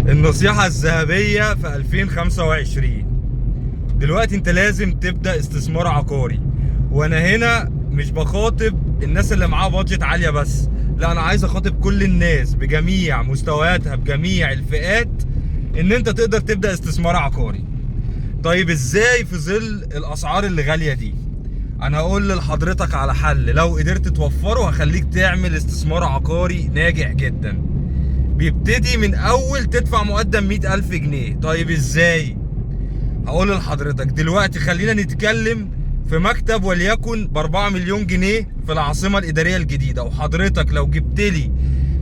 النصيحة الذهبية في 2025. دلوقتي انت لازم تبدأ استثمار عقاري، وانا هنا مش بخاطب الناس اللي معاها budget عالية بس، لا انا عايز اخاطب كل الناس بجميع مستوياتها بجميع الفئات، ان انت تقدر تبدأ استثمار عقاري. طيب ازاي في ظل الاسعار اللي غالية دي؟ انا هقول لحضرتك على حل لو قدرت توفره هخليك تعمل استثمار عقاري ناجح جدا. بيبتدي من اول تدفع مقدم 100,000 جنيه. طيب ازاي؟ هقول لحضرتك دلوقتي. خلينا نتكلم في مكتب وليكن ب4 مليون جنيه في العاصمة الإدارية الجديدة، وحضرتك لو جبت لي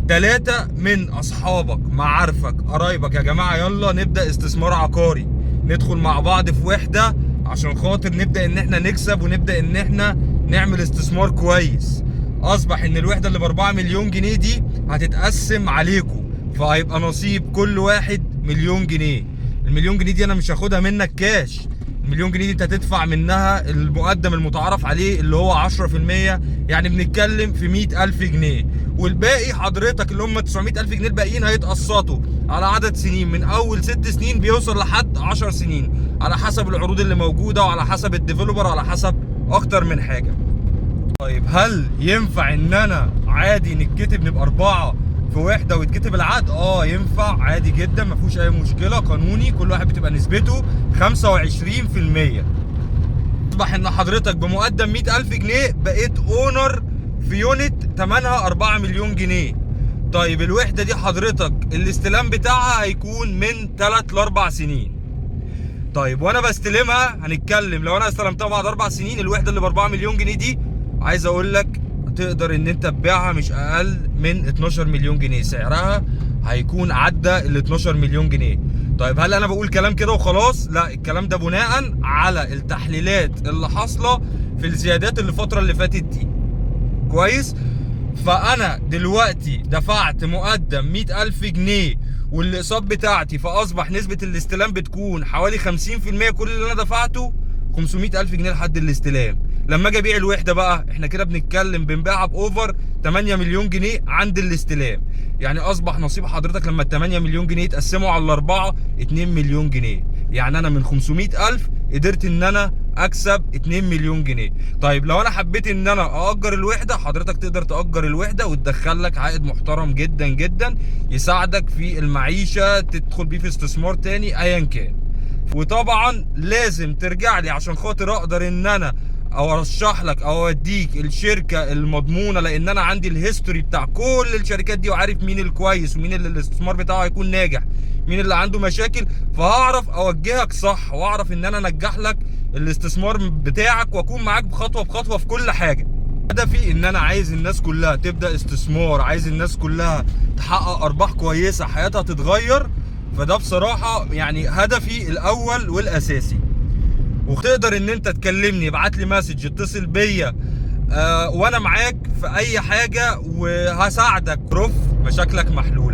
3 من أصحابك معارفك قرايبك، يا جماعة يلا نبدأ استثمار عقاري، ندخل مع بعض في وحدة عشان خاطر نبدأ إن احنا نكسب ونبدأ إن احنا نعمل استثمار كويس. أصبح إن الوحدة اللي ب4 مليون جنيه دي هتتقسم عليكم، فهيبقى نصيب كل واحد مليون جنيه. المليون جنيه دي انا مش هاخدها منك كاش، المليون جنيه دي انت هتدفع منها المقدم المتعارف عليه اللي هو 10%، يعني بنتكلم في 100,000 جنيه، والباقي حضرتك اللي هم 900,000 جنيه الباقيين هيتقسطوا على عدد سنين، من اول 6 سنين بيوصل لحد 10 سنين على حسب العروض اللي موجودة وعلى حسب ال developer وعلى حسب اكتر من حاجة. طيب هل ينفع ان انا عادي نتكتب نبقى 4 في وحدة ويتكتب العقد؟ ينفع عادي جدا، ما فيهوش اي مشكلة، قانوني، كل واحد بتبقى نسبته 25%. اصبح ان حضرتك بمقدم 100,000 جنيه بقيت owner في unit تمنها 4 مليون جنيه. طيب الوحدة دي حضرتك الاستلام بتاعها هيكون من 3 ل 4 سنين. طيب وانا بستلمها هنتكلم لو انا استلمتها بعد 4 سنين، الوحدة اللي ب4 مليون جنيه دي عايز اقول لك تقدر ان انت تبيعها مش اقل من 12 مليون جنيه، سعرها هيكون عدى ال 12 مليون جنيه. طيب هل انا بقول كلام كده وخلاص؟ لا، الكلام ده بناء على التحليلات اللي حاصله في الزيادات اللي الفتره اللي فاتت دي. كويس؟ فانا دلوقتي دفعت مقدم 100,000 جنيه والاقساط بتاعتي، فاصبح نسبه الاستلام بتكون حوالي 50%، كل اللي انا دفعته 500,000 جنيه لحد الاستلام. لما اجي ابيع الوحده بقى احنا كده بنتكلم بنبيعها ب over 8 مليون جنيه عند الاستلام، يعني اصبح نصيب حضرتك لما ال 8 مليون جنيه يتقسموا على الاربعه 2 مليون جنيه. يعني انا من 500,000 قدرت ان انا اكسب 2 مليون جنيه. طيب لو انا حبيت ان انا ااجر الوحده، حضرتك تقدر تاجر الوحده وتدخل لك عائد محترم جدا جدا يساعدك في المعيشه، تدخل بيه في استثمار تاني ايا كان. وطبعا لازم ترجع لي عشان خاطر اقدر ان انا او ارشح لك او اوديك الشركه المضمونه، لان انا عندي ال history بتاع كل الشركات دي وعارف مين الكويس ومين اللي الاستثمار بتاعه هيكون ناجح، مين اللي عنده مشاكل، فهعرف اوجهك صح واعرف ان انا انجح لك الاستثمار بتاعك واكون معاك بخطوه بخطوه في كل حاجه. هدفي ان انا عايز الناس كلها تبدا استثمار، عايز الناس كلها تحقق ارباح كويسه، حياتها تتغير، فده بصراحه يعني هدفي الاول والاساسي. وتقدر ان انت تكلمني، ابعت لي message، اتصل بيا، وانا معاك في اي حاجه وهساعدك. رف مشاكلك محلوله.